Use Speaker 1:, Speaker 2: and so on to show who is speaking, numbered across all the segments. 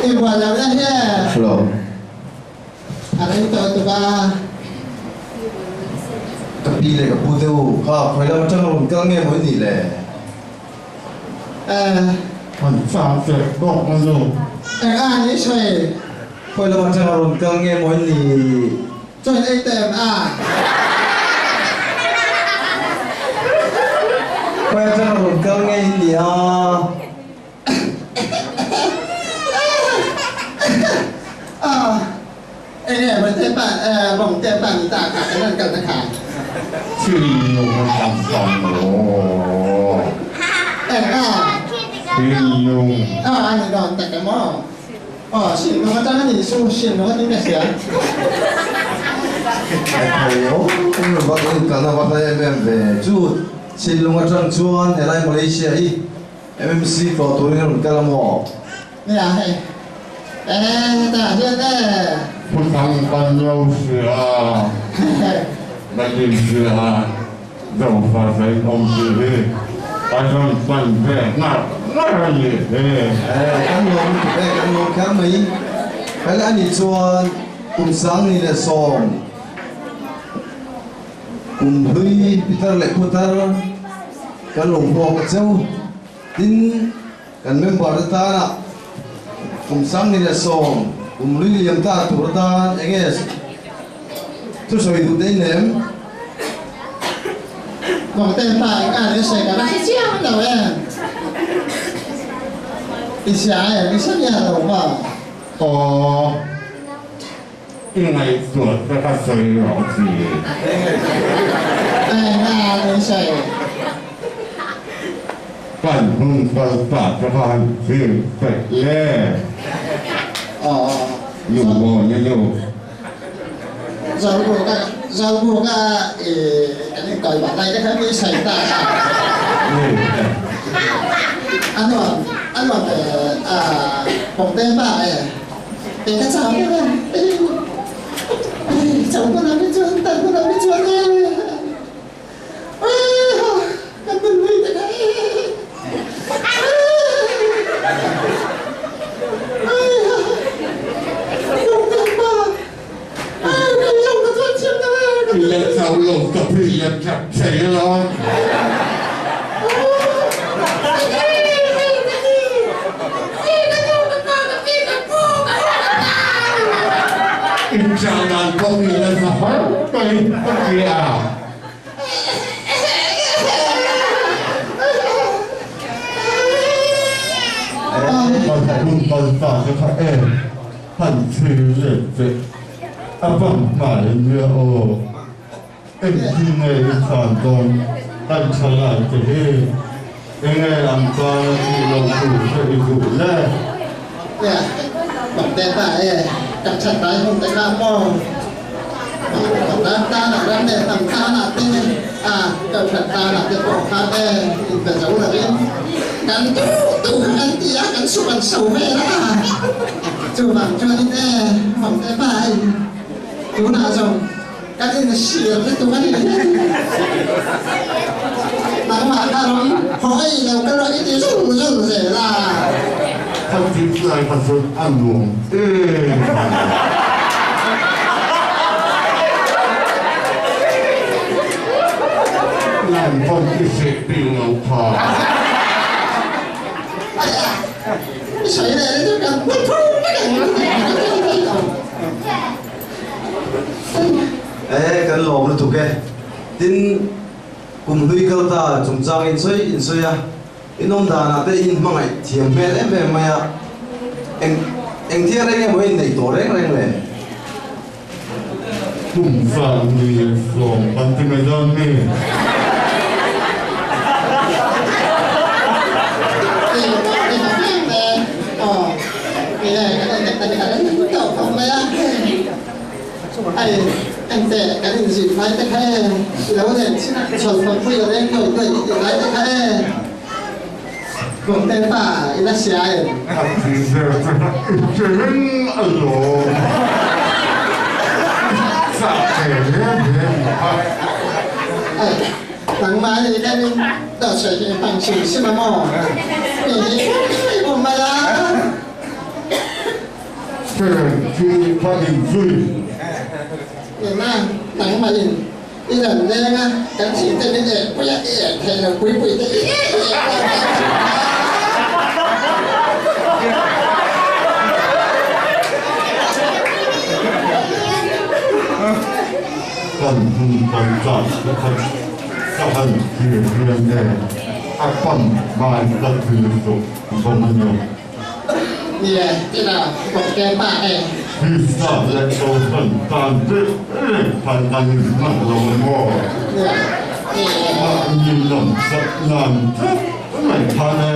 Speaker 1: I buai lo na hi
Speaker 2: Hlo.
Speaker 1: A rei tawh tuk a.
Speaker 2: Ka pi leh ka pu te u kha khawi lam atang a rawn kal nge maw i nih le?
Speaker 3: Kan chak teh bawk a nu.
Speaker 1: Eng a ni sawi?
Speaker 2: Khawi lam atang a rawn kal nge maw i nih?
Speaker 1: Chuan ei ta em a?
Speaker 2: Khawi atang a rawn kal nge i nih a?
Speaker 1: Eng nge maw te pa bawng te pa ni ta kha kan rawn kal na kha.
Speaker 3: Thinlung a tam tam maw?
Speaker 1: Eng a?
Speaker 3: Thinlung.
Speaker 1: Aw a ni dawn tak em aw? Aw Sinlung atang a nih chu Sinlung a ni ka hria.
Speaker 2: Ai tho vak in kalna vak lai em em ve chu Sinlung atang chuan helai Malaysia hi MMC tlawh turin a rawn kal a maw?
Speaker 1: Nia hei eh hetah hian eh.
Speaker 3: Thuthang kan lo hria a, Malaysia Zofa zain awm tih hi kan rawn pan ve ngar ngar a nih hi.
Speaker 2: Eh kan lawm lutuk e, kan lawm kher mai. Hel a nih chuan kum 2010 Kum hlui pitar leh putar kan lo hmuak a cheu. Tin, kan member te tana kum 2010 kum hlui liam ta tur atan eng nge thusawi duh te in lem?
Speaker 1: Mawngte pa eng a ni sawi ka la hre chiang lo em? I hria em? I hre miah lo maw?
Speaker 3: Aw. I ngaihtuah te ka sawi rawh si.
Speaker 1: Eng a ni sawi?
Speaker 3: Kan hun kal ta te kha han thlir peih le.
Speaker 1: Aw.
Speaker 3: Nu maw ni nu.
Speaker 1: Zawlbuk a Zawlbuk a i kan inkawi vah lai te kha mi sawi ta kha. A nuam a nuam a bawkte pa e. Kei ka chau deuh a, chau hmunah mi chuan tal hmunah mi chuan e ka nunui te kha
Speaker 3: I la chau lo ka pi la chak thei alawm. In chah dan pawh i la za har mai ka ti a. Kan hun kal ta te kha em han thlir let teh a bang hnai nia aw. Engtin nge i chhan dawn kan tha lai te hi? Enge an tana tih lo tur che i duh le?
Speaker 1: Nia, bang te ta e, kan that lai hun te kha maw? Bang ram tanah ram leh hnam tanah te a kohhran tanah te pawh khan e inpe zo lovin kan duh duh kan ti a, kan sup an so vel a, chuvang chuanin e bang te pa hei tunah zawng Kan inhriat lutuk a ni. Nangmah kha rawn hawi lo ka rawh i ti zung zung zel a.
Speaker 3: Ka tih lai kha chuan a nuam em a ni. Nang pawn i hreh bik lo kha.
Speaker 1: I sawi leh lutuk kan hmu thu vek ang.
Speaker 2: E, kan lawm lutuk e. Tin, kum hlui kal ta chungchang in sawi in sawi a, in awm danah te in hmangaih thiam hmel em em mai a, eng engthil reng emaw in neih tawh reng reng le?
Speaker 3: Kum 2010 kan ti mai dawn mi? A ti zel che kha i hre reng alawm. I chah ve hle hle ang kha. Heng khi ka inzui.
Speaker 1: Nena, nangmah in i rawn leng a, kan thih te min ek pui a, i ek thei lo pui pui te i ek ta ta thin a.
Speaker 3: Kan hun kan zat te kha ka han thlir hian e, a pan mai ka thlir duh bawm a ni.
Speaker 1: Nia, tina bawk te pa e.
Speaker 3: Krista leh Kohhran tan vek reng khan kan inhmang lo maw?
Speaker 1: Nia, ni e.
Speaker 3: Mahni lam zat nan vek reng khan e,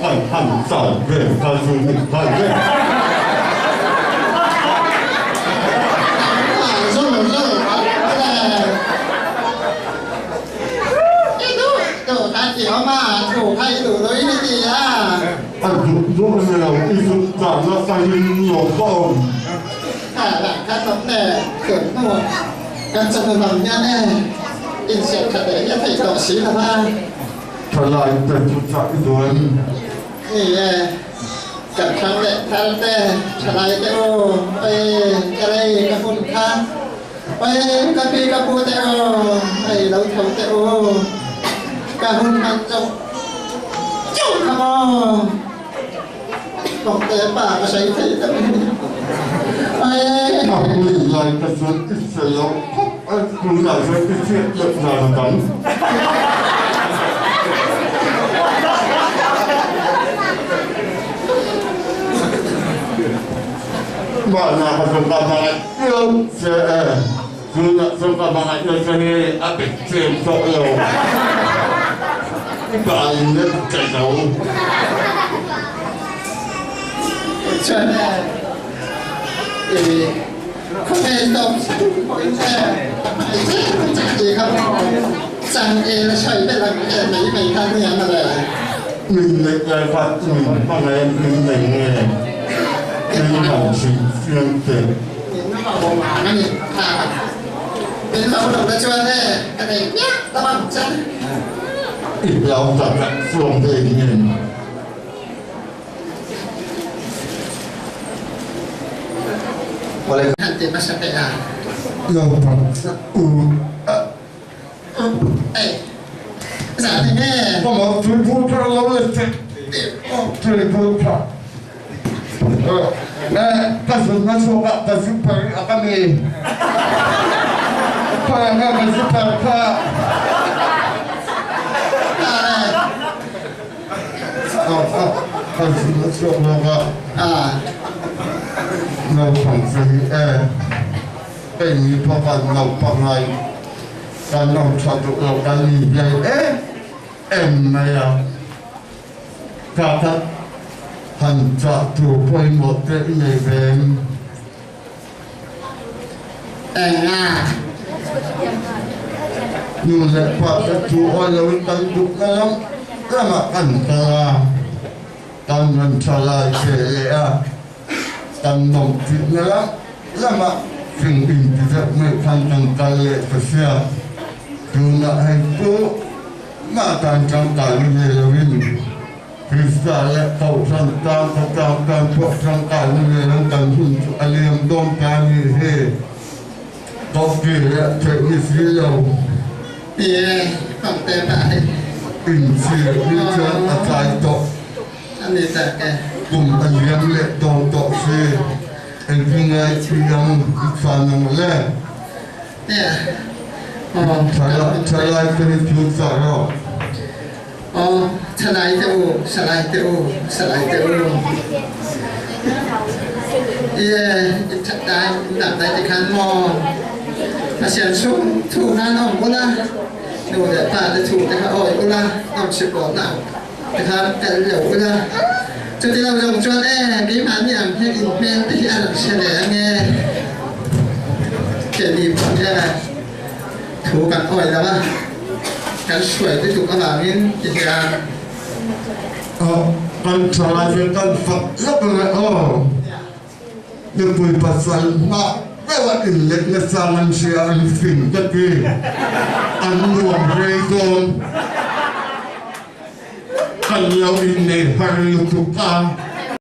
Speaker 3: kan han chal ve kha chu ni kha vek.
Speaker 1: Nangmah zawng zawng kha le. I duh duh kha ti awm a, thu kha i duh duh in i ti a.
Speaker 3: A duh duh a ni lo, i duh dan a tahin lo ka awm.
Speaker 1: Kha lah kha tawp le, tun hnu kan chawhnu lam hian e, insiam tha leh hi a theih tawh si lo va.
Speaker 3: Thalai te chu chah i duh em?
Speaker 1: Ni e, kan thang leh thar te, thalai te u, oi ka rei ka hun kha. Oi ka pi ka pu te aw, hei lo tho te u, ka hun hman chauh chauh kha maw, bawk te pa ka sawi thei deuh hi. Oi.
Speaker 3: Ka hun lai ka chuan i fel lo khawp a, tunah chuan i hriat loh dan a tam. Mahna ka chuan ka hmangaih. Tlawm che e, tunah chuan ka hmangaihna che hi a bet tlem tawh lo. I bain let ka zo.
Speaker 1: Chuan e, i khawvel tawp thleng pawhin e, ka hmangaih che che tih kha maw chang el sawi belh ang e mai mai kha nia mawle.
Speaker 3: Min neih lai kha min hmangaih a min nei nge? Min han chhim fiam teh.
Speaker 1: Min lo vang a ni kha. Min lo lo na chuan e ka nei miah ta bang che.
Speaker 3: I hlau tak tak chuang ve ngem?
Speaker 1: Han ti hmasa teh a.
Speaker 3: Naupang u a. Amah tuipur kha a lo let thei tuipur kha ka zunna chhuakah ka zipper a ka nei khawnge ka zipper kha ka zunna chhuak lawk a naupang chu hi e keini pawh kan naupang ai Kan lo tha duh lo kan ni hlei em em mai a, ka ka han chah tur pawimawh te i nei ve em?
Speaker 1: Enga?
Speaker 3: Nu leh pa te thu awi loin kan duhna lam lamah kan kal a, kan rawn tha lai ve leh a. Kan nawm tihna lam lamah thing inti deuh mai khan kan kal leh ta sia. Tunah hei chu mah tan tangkai ni ve loin Krista leh Kohhran tan khawtlang tan pawh tangkai ni ve lo kan hun chu a liam dawn ta ni hi. Coffee leh theih ni si lo.
Speaker 1: Ti e, Pangte pa hi.
Speaker 3: Inchhir hi chuan a tlai tawh.
Speaker 1: A ni tak e.
Speaker 3: Kum a liam leh dawn tawh si. Engtin nge i ang i chhan ang le?
Speaker 1: Nia. Aw.
Speaker 3: Thalai te hi thu chah rawh.
Speaker 1: Aw, thalai te u, salai te u, salai te u. Ie, in that dai, in dam dai te khan maw? Pasian chung thu khan awm ula, nu leh pa te thu te kha awi ula, nawmchhip awmna ang. Tikhan kal lo ula, chuti lo zawng chuan e, keimahni ang hian in hmel te hi a rawn hre ve ange. Keini pawh hian thu kan awi lo a, kan hruai lutuk avangin ti hian.
Speaker 3: Aw, kan tha lai hian kan fak lawk ang e aw. Nupui pasal hma deuh a inlet nasa an hria an fing ka ti. An nuam rei dawn. Kan lo innei har lutuk a.